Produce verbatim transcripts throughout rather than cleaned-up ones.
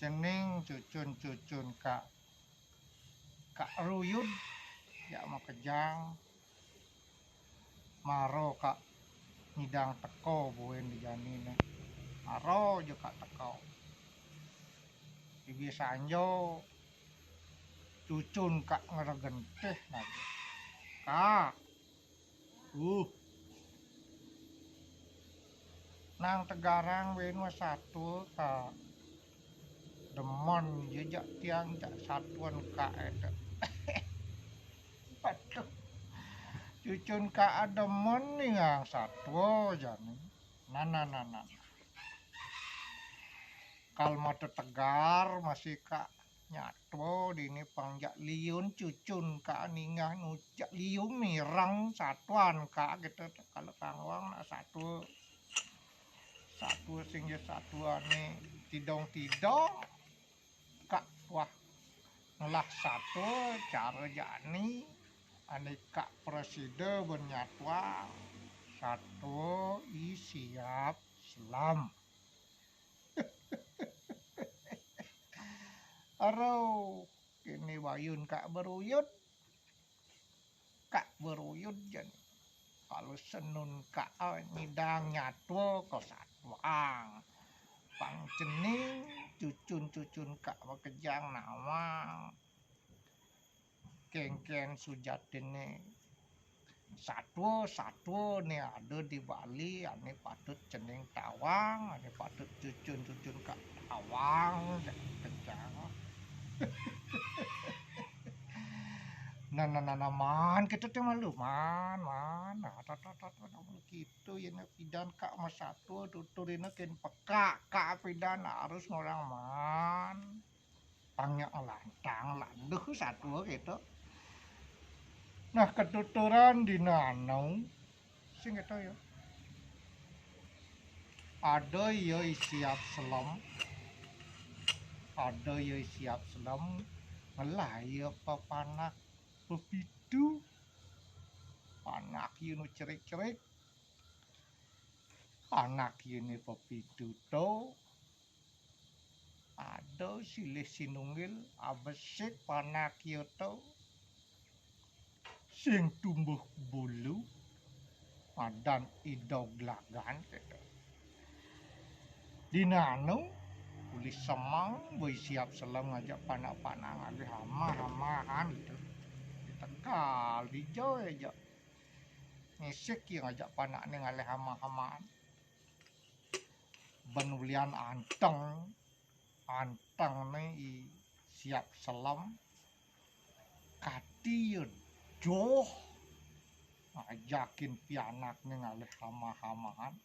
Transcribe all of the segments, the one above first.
Cening cucun-cucun Kak, Kak Ruyud, jak makejang, maro Kak nyidang teko buin di jani ne. Maro ja Kak teko. Ibi sanjo cucun Kak ngregenteh lagi. Kak, uh, nang tegarang buin wa satua, Kak. Demen ja jak tiang jak satuan Kak ento. Waduh. Cucun Kak demen ningang satua jani. Nah, nah, nah, nah. Kal mata tegar masih Kak nyatua dini pang jak liun cucun Kak ningah nu jak liun mireng satuan Kak gitu. Kalau kangwang nak satua, satua sing ja satuan ni tidong-tidong Kak wah ngelah satua cara jani ane Kak presida ben nyatua satua I Siap Selem. Aduh, kini bayun Kak Beruyut. Kak Beruyut jan. Kalau senun Kak, eh, nyidang nyatua ko satuang. Pang cening cucun-cucun Kak makejang nawang. Kengken sujatinne satua, satua ne ada di Bali, ane patut cening tawang, ane patut cucun-cucun Kak tawang, kencang. Nah, nah, nah, nah, man, kita teh malu, man, man. Nah, tat, tat, tat, tat, malu gitu, ya, nah, pidan Kak mas satua, tuturina ken peka, Kak pidan harus ngorang, man. Pang nyak lantang, landuh satua gitu. Nah, ketuturan dina anu, sing gitu ya. Ada ya I Siap Selem, ada ya I Siap Selem, ngelah ya papanak pepitu, panak ya nu cerik-cerik, panak ya ni pepitu to, ada silih sinunggil abesik panak ya to, sing tumbuh bulu, madan I Doglagan gitu. Dina anu, uli semeng, boi Siap Selem ngajak panak-panak ngalih amah-amahan gitu. Di Tegal, di Joe aja. Ngisik ya ngajak panakne ngalih amah-amahan. Ben ulian anteng, antengne I Siap Selem, kati ya doh ngajakin pianakne ngalih amah-amahan.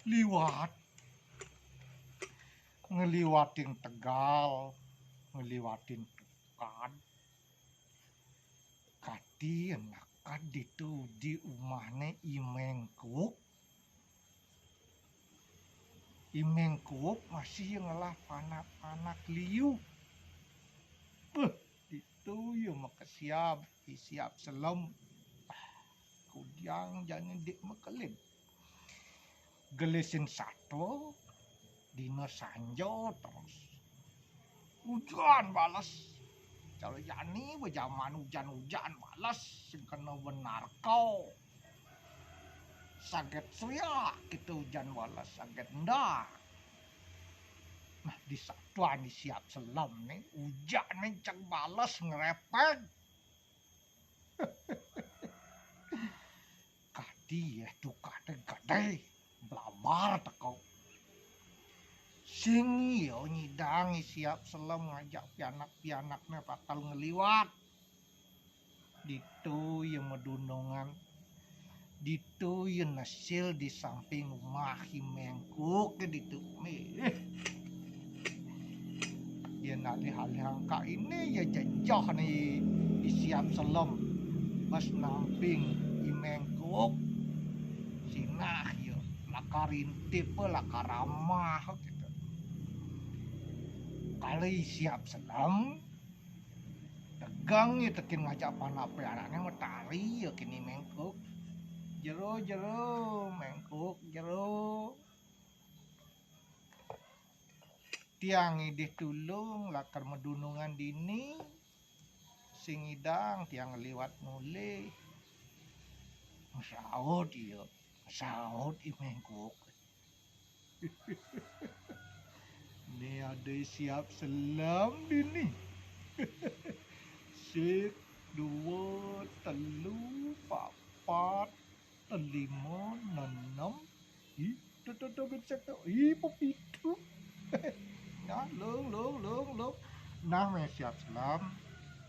Liwat. Ngeliwatin Tegal, ngeliwatin Tukad. Kati neked ditu di umahne I Mengkuk. I Mengkuk masih ngelah panak-panak liu. Beuh, ditu ya makesiab, I Siap Selem. Ah, kudiang jani dik makelid. Gelisin satua, dina sanja terus. Ujan bales. Cara jani bejaman ujan-ujan bales, sing kena benarko. Saget suyak kita ujan bales, saget endah. Nah, di satuan I Siap Selem ni, ujan ni cek bales ngerepet. Kati ya tukade gede, blabar teko. Sing ya nyidang I Siap Selem ngajak pianak-pianakne bakal ngeliwat. Ditu ya medunungan. Ditu ya nesil di samping umah I Mengkuk ditu. Mih. Ya nalih-alih angka ini ya jejeh ni I Siap Selem. Bas namping I Mengkuk. Sinah ya lakar intip, lakar amah gitu. Kalau I Siap Selem, tegang ya tekin ngajak panak pianakne matari ya kini Mengkuk. Jero, jero, Mengkuk, jero. Tiang ngidih tulung lakar madunungan dini, sing ngidang tiang liwat mulih. Saut iya, saut I Mengkuk. Né ada I Siap Selem dini. Sik, dua, telu, papat, lima, nenem. Ih, tuh, tuh, tuh, gecek tuh. Ih, pepitu. Nah, lung, lung, lung, lung. Nah, meh Siap Selem.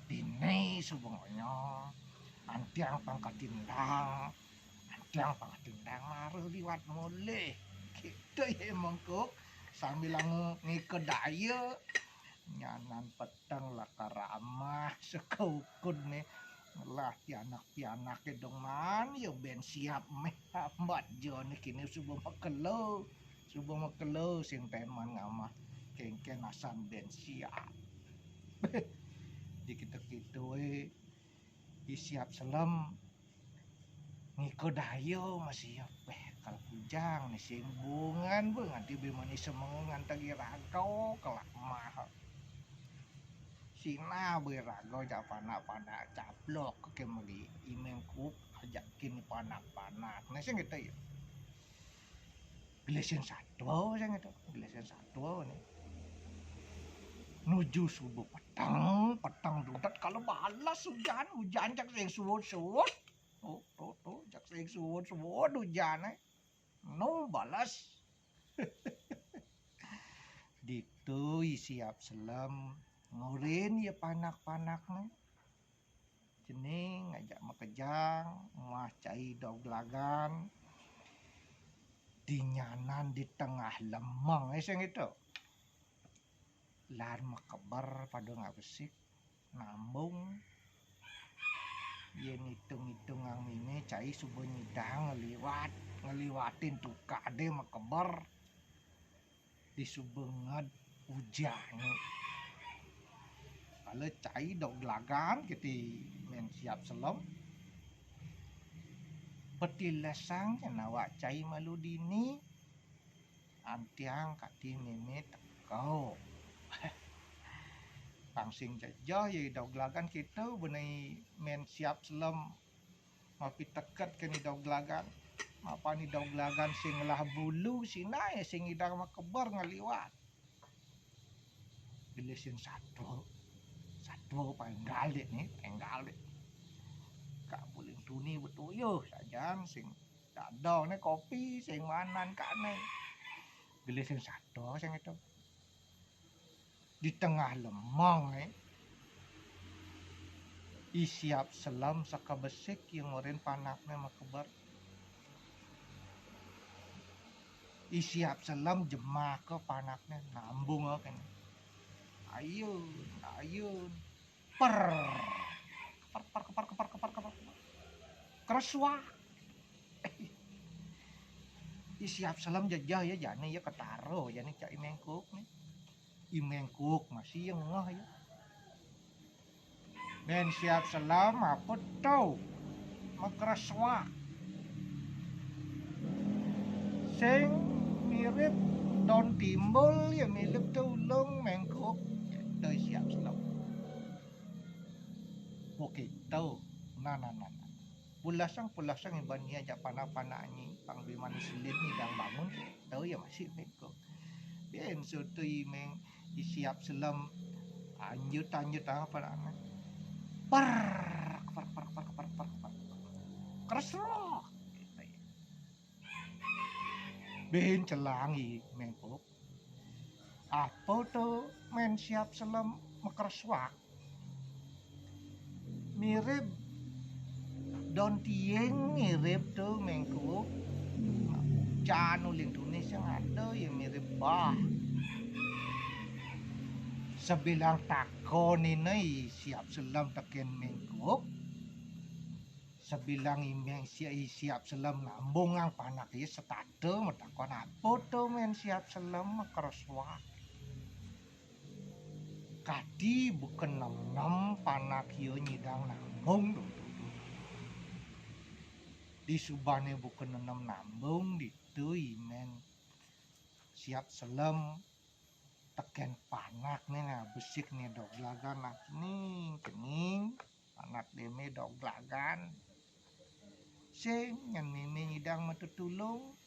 Dini subengonya. Antiang pang katindang. Antiang pang katindang mara liwat mulih. Gitu ya, Mengkuk. Sambil ngika daya. Nyanan peteng lakar amah sekaukun né. Ngelah pianak-pianaké dong man, ya bén Siap méh. Ambat ja né kéné suba makelo. Suba makelo sing teman ngamah. Kéngkén asan bén Siap. Dikita-kita wé, I Siap Selem ngika daya masih ya. Béh, kal bujang né sing bungan bé nganti bé manis semengan tagi raga kelak mah. Sina bé raga jak panak-panak caplok ké meli I Mengkuk ajakin panak-panak. Nah, sing gitu ya. Gelisin satua sing gitu. Gelisin satua né. Nuju suba peteng, peteng dudet kala balas ujan, ujan jak sing suwud-suwud. Oh, tuh, tuh, jak sing suwud-suwud ujané. Nu balas. Ditu I Siap Selem ngurin ya panak-panakné. Cening ngajak makejang, muah cai doglagan. Dinyanan di tengah lemeng, eh, sing itu. Lar makeber pada ngabesik, nambung. Yén itung-itungang miné cai suba nyidang ngeliwat, ngeliwatin tukadé makeber. Di suba nged ujané. Kala cai doglagan keti mén Siap Selem. Petilesang cenawak cai malu dini. Antiang kati mémé teka. Pang sing jejeh ya I Doglagan kita benai mén Siap Selem mapiteket kén I Doglagan. Mapan I Doglagan sing ngelah bulu sina ya sing ngidang makeber ngeliwat. Gelisin satua. Satua paling galit né, paling galit. Ka buling tuni betuyuh sajan sing dadong né kopi sing manan kane. Gelisin satua sing itu. Di tengah lemeng, eh. I Siap Selem sakabesik ya ngurin panakné makeber. I Siap Selem jemaka panakné nambung kéné. Ayun, ayun. Per. Kepar, kepar, kepar, kepar, kepar, kepar. Keresuak. I Siap Selem jejeh ya jani ya ketara jani cai mengkuk né. I Mengkuk masih ya ngeh ya. Mén Siap Selem apa to? Makresuak. Sing mirip daun timbul ya mirip to ulung mengkuk. Ya, to I Siap Selem. Oke, to. Nah, nah, nah, nah. Pulasang, pulasang iban nya jak panak-panak nyi, pang bi manis lin nyi dang bangun, to ya masih mengkuk. Bén soto I Meng, I Siap Selem, anjut, anjut, apa namanya? Per, per, per, per, per, per, per. Keresrok. Bén celang I Mengkuk. Apa to mén Siap Selem makresuak? Mirip daun tiing, mirip to mengkuk. Jan uling tunis yang ada ya mirip bah. Sabilang takon ini Siap Selem tekén mengkuk. Sabilang I Meng, I Siap Selem nambungang panak ya setata matakon apa to mén Siap Selem makresuak. Kati buka nem-nem panak ya nyidang nambung to. Di subané buka nem-nem nambung ditu I Meng Siap Selem Tekén panak né, nah, besik né doglagan, nah, cening, cening. Panak dé mé doglagan. Sing nyén mémé nyidang matetulung.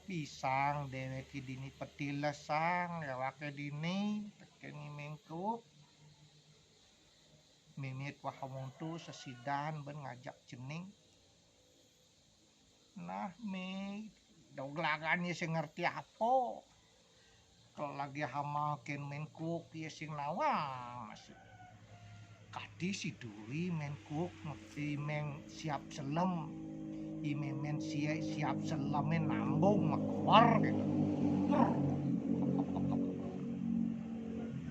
Pisang déwéké dini petilesang, éwaké dini, tekén I Méng Kuuk. Mimit wah muntu sesidan bén ngajak cening. Nah, mé doglagan ya sing ngerti apa. Kalau lagi hama kén Méng Kuuk ya sing nawang masih. Kadi si duri Méng Kuuk, I Méng Siap Selem. I Mémén Siap, Siap Selemé nambung makewer gitu.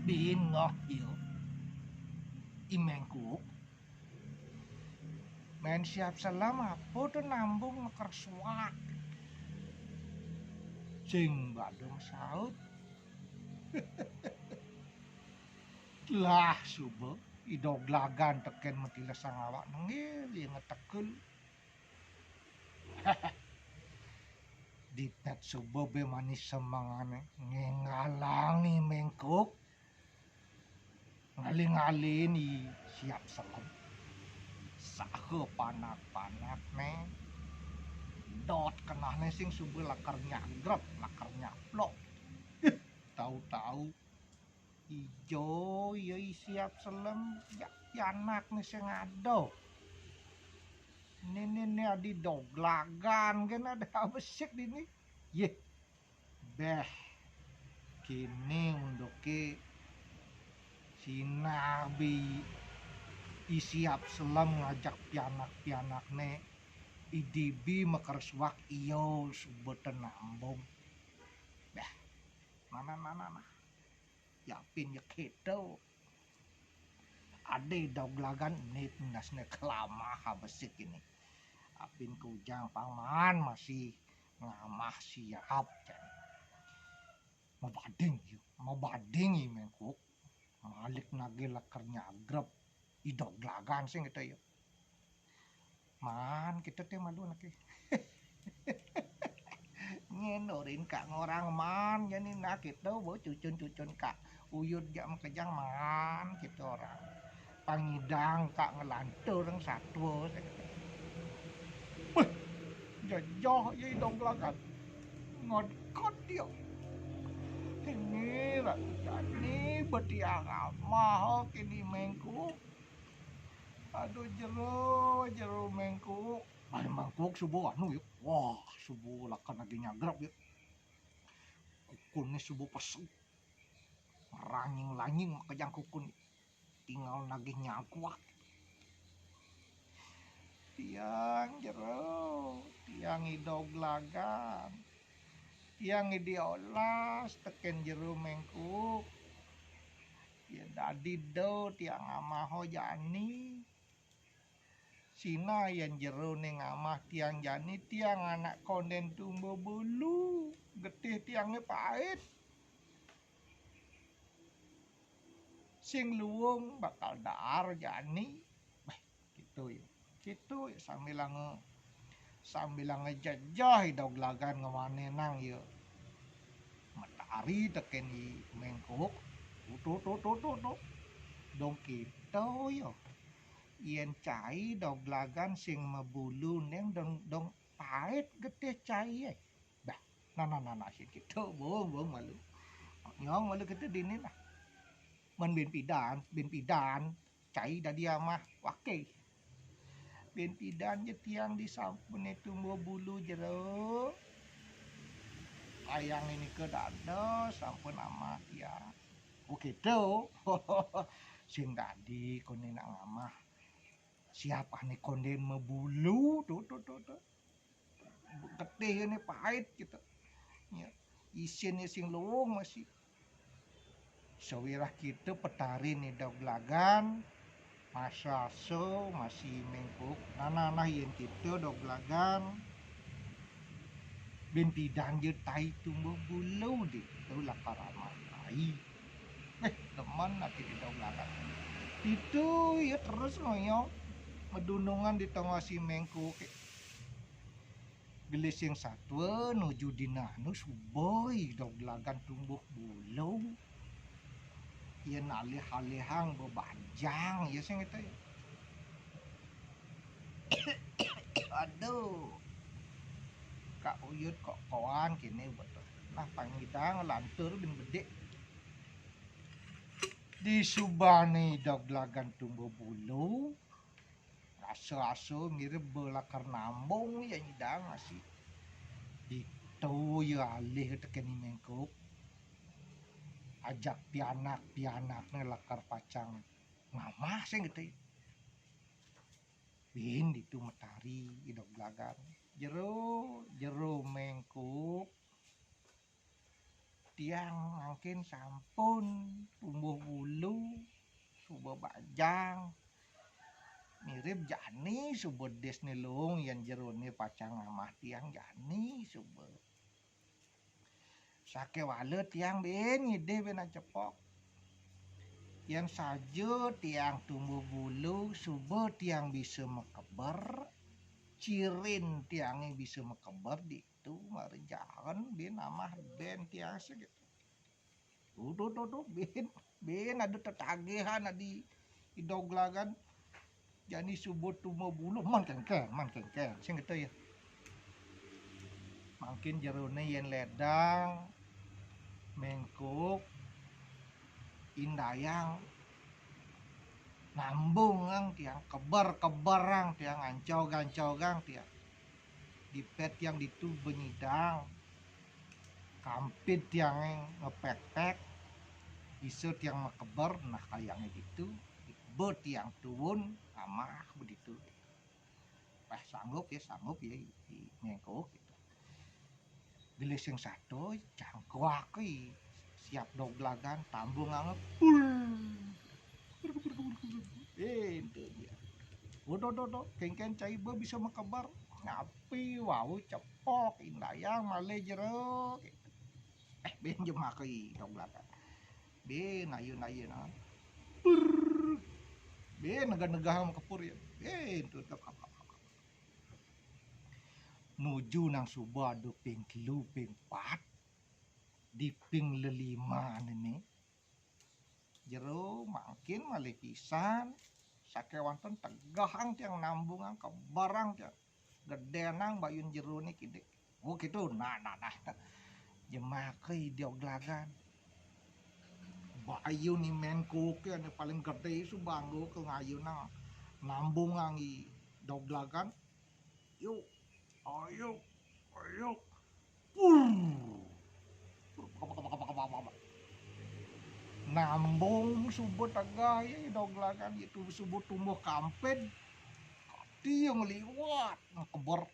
Bingoh yo. I Méng Kuuk. Mén Siap Selem apa to nambung makersuak. Sing badung saut. Lah suba, I Doglagan tekén matilesang awak nenggil, ya ngetekel. Dipét suba bé manis semengané ngéngalang I Méng Kuuk. Ngalih-ngalihin I Siap Selem. Saha panak-panakné. Dot kenehné sing suba lakar nyagrep, lakar nyaplok. Ih, tau-tau ijo ya I Siap Selem, ya, ya anakné sing ada. Néné né adi doglagan kén ada besik dini. Yéh. Béh. Kéné unduké sinah bé I Siap Selem ngajak pianak-pianakné I Dibi makersuak iya suba to nambung. Béh. Nah, nah, nah, nah, nah. Yapin ya kéto. Adi doglagan né tendasné kelamah besik ini. Apin kujang pang maan masih ngamah Siap, jan. Mabading ya, mabading I Méng Kuuk. Malik nagih lakar nyagrep I Doglagan sing kéto ya. Maan kéto té malu anaké. Nyén orin Kak ngorang maan, jani nah kéto ba cucun-cucun Kak Uyut jak makejang maan kéto orang. Pang nyidang Kak nglantur ring satwa. Béh, jejeh ya I Doglagan. Ngodkot ya. Ini ratu jani ba tiang amah kén I Méng Kuuk. Aduh, jero, jero Méng Kuuk. Ai, Méng Kuuk suba anu ya. Wah, suba lakar nagih nyagrep ya. Kukunné suba pesek. Ranying-lanying makejang kukun. Tinggal nagih nyagrep. Tiang jero, tiang I Doglagan. Tiang I Diolas tekén jero Méng Kuuk. Ya dadi da tiang amaha jani. Sinah yén jero né ngamah tiang jani, tiang anak kondén tumbuh bulu, getih tiangé pait. Sing luung bakal daar jani. Béh, kéto ya. Kéto ya sambilanga, sambilanga jejeh I Doglagan ngwanénang ya. Matahari tekén I Méng Kuuk. Tuh, tuh, tuh, tuh, tuh, tuh. Dong kéto ya. Yén cai Doglagan sing mabulu neng dong, dong pait getih caié. Dah, nah, nah, nah, nah, sing kéto, bung, bung malu. Nyong malu kéto dini lah. Mén bin pidan, bin pidan, cai dadi amah waké. Bin pidan ja tiang disampuné tumbuh bulu jero. Ayang ini ké dados sampun amah tiang. Oh, kéto. Sing dadi koné nak ngamah. Siap ané kondén mabulu, tuh, tuh, tuh, tuh. Getihné pait kéto. Ya, isinné sing luung masih. Sawirah kéto petariné Doglagan, masa-so masih I Méng Kuuk. Nah, nah, nah, yén kéto Doglagan, bin pidan ja tai tumbuh bulu ditu lakar amah tai. Éh, demen ati I Doglagan. Ditu ya terus ngoyong madunungan di tengah I Méng Kuuk. Gelis sing satua nuju dina anu suba i Doglagan tumbuh bulu. Yén alih-alihang bebajang, ya sing itu ya. Aduh. Kak Uyut kok koan kini betul. Nah, pangidang lantur bin bedik. Di subane Doglagan tumbuh bulu, asa-asa mirip belakar nambung ya nyidang masih. Itu ya alih tekeni mengkuk. Ajak pianak-pianakne lakar pacang ngamah sing gitu. Bin ditu metari i Doglagan. Jero, jero mengkuk. Tiang mangkin sampun tumbuh bulu, suba bajang. Mirip jani suba disne luung yén jerone pacang ngamah tiang jani suba. Sakewala tiang bin ngidih bin acepok. Yén saja tiang tumbuh bulu, suba tiang bisa makeber, cirin tiange bisa makeber ditu, mara jaen bin amah ben tiang segitu. Tuh, tuh, tuh, tuh, bin, bin ada tetagihan adi i Doglagan. Jani suba tumbuh bulu, man kengkeng, man kengkeng. Sing gitu ya. Mangkin jerone yén ledang, mengkuk, indayang, nambungang tiang, keber-keberang tiang, ancog-ancogang tiang. Dipet tiang ditu benyidang, kampid tiange ngepek-pek, bisa tiang makeber, nah kayange ditu, be tiang tuun, amah begitu. Wah, sanggup ya, sanggup ya, i, i mengkuk gitu. Gelis sing satua, jangkuak i Siap Doglagan, tambungange, pul. Eh, itu dia. Waduh, waduh, waduh, kengkeng cai be bisa makeber. Ngapi wau cepok, indayang malih jero. Eh, bin jemak i Doglagan. Bin ayun-ayun, ah. Pur. Bin negah-negah makepur ya. Bin tutup. Nuju nang suba ada ping telu, ping pat, di ping lelima nene. Jero mangkin malih pisan, sakewanten tegehang tiang nambungang keberang tiang. Gedenang bayun jerone kidik. Oh, gitu. Nah, nah, nah. Jemaka i Doglagan. Bayun i mengkuke ane paling gede isu bangga ke ngayunang nambungang i Doglagan. Yuk, ayo, ayo. Pur. Nambung suba tegeh ya i Doglagan, itu suba tumbuh kampid. Kati yang liwat, ngekeber.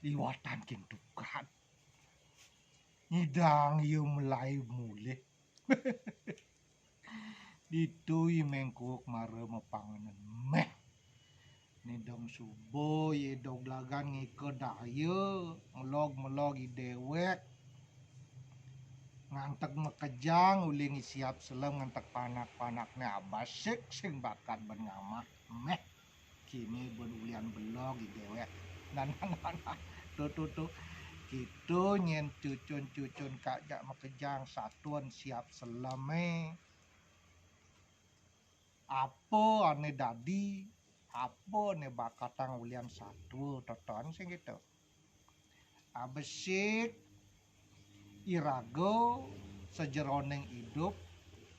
Liwatan kintukan. Nyidang ya melai mulih. Ditu i mengkuk mara mapanganan meh. Nedong suba ya Doglagan ngika daya, melog-melog i dewek. Nganteg makejang uling i Siap Selem nganteg panak-panakne abasik sing bakat ben ngamah meh. Kini ben ulian belog i dewek. Nah, nah, nah, nah. Tuh, tuh, tuh. Gitu nyen cucun-cucun kajak makejang satuen Siap Seleme. Apa ane dadi, apa ane bakatang ulian satua totoan sing gitu. Abesik iraga sajeroning idup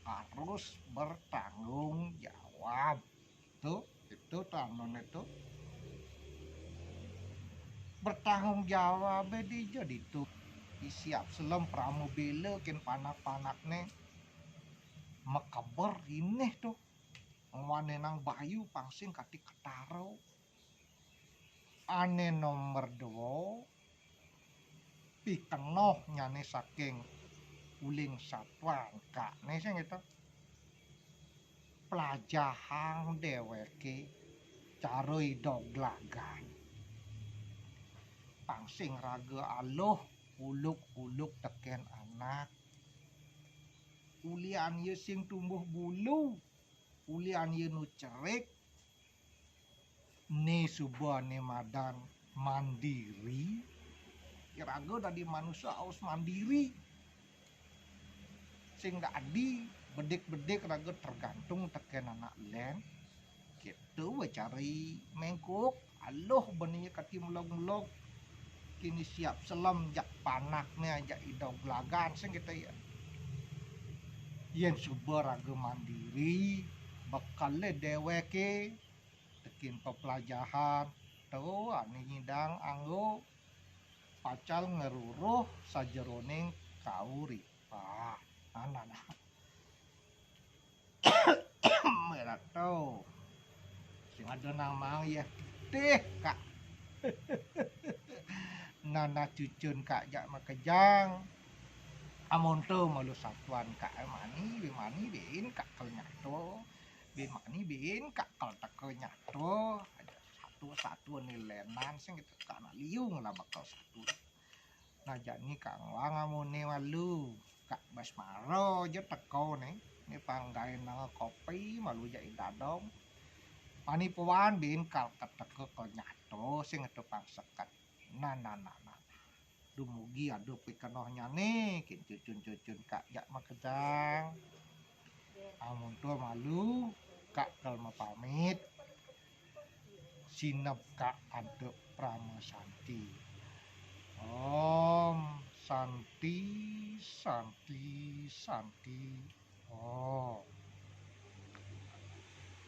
harus bertanggung jawab. Tuh, itu tanone tuh. Bertanggung jawab dija ditu. I Siap Selem pramubila ken panak-panakne makeber inih tuh. Ngwanenang bayu pang sing kati ketara. Ane nomor dua, pikenohnyane saking uling satuan kane sing itu. Plajahang deweke cara i Doglagan. Pang sing raga aluh uluk-uluk teken anak. Ulian ya sing tumbuh bulu, ulian ya nu cerik, ne suba ne madan Mandiri, iraga dadi manusa harus mandiri. Sing dadi bedik-bedik raga tergantung tekén anak lén. Kéto wé cara mengkuk, aluh bani kati melog-melog. Kini siap selem jak panakné, jak idog lagan sing kéto ya. Yén suba raga mandiri, bekelé déwéké, tekén pepelajahan, to ané nyidang anggo pacal ngruruh sajeroning kauripan. Nah, nah, nah. Merato. Sing ada nang mang ya tih, Kak. Nah, nah, cucun Kak jak makejang. Amun to malu satuan Kak, mani, bimani, bin Kak kel nyato. Bimani, bin Kak kel teka nyato. Ada satu-satu nilenan sing gitu, kana liung lah bakal satu. Nah, jani Kak Nglang amuné malu. Kak Basmaro aja teko né. Né panggaé nang kopi malu jak idadong. Mani puan bin Kak keteka kel nyato sing itu pangseket. Nah, nah, nah, nah. Dumugi ada pikenohnyané, kin cucun-cucun Kak jak makejang. Amun to malu, Kak kel mapamit. Sineb Kak antuk Parama Santi. Om Santi, Santi, Santi. Om.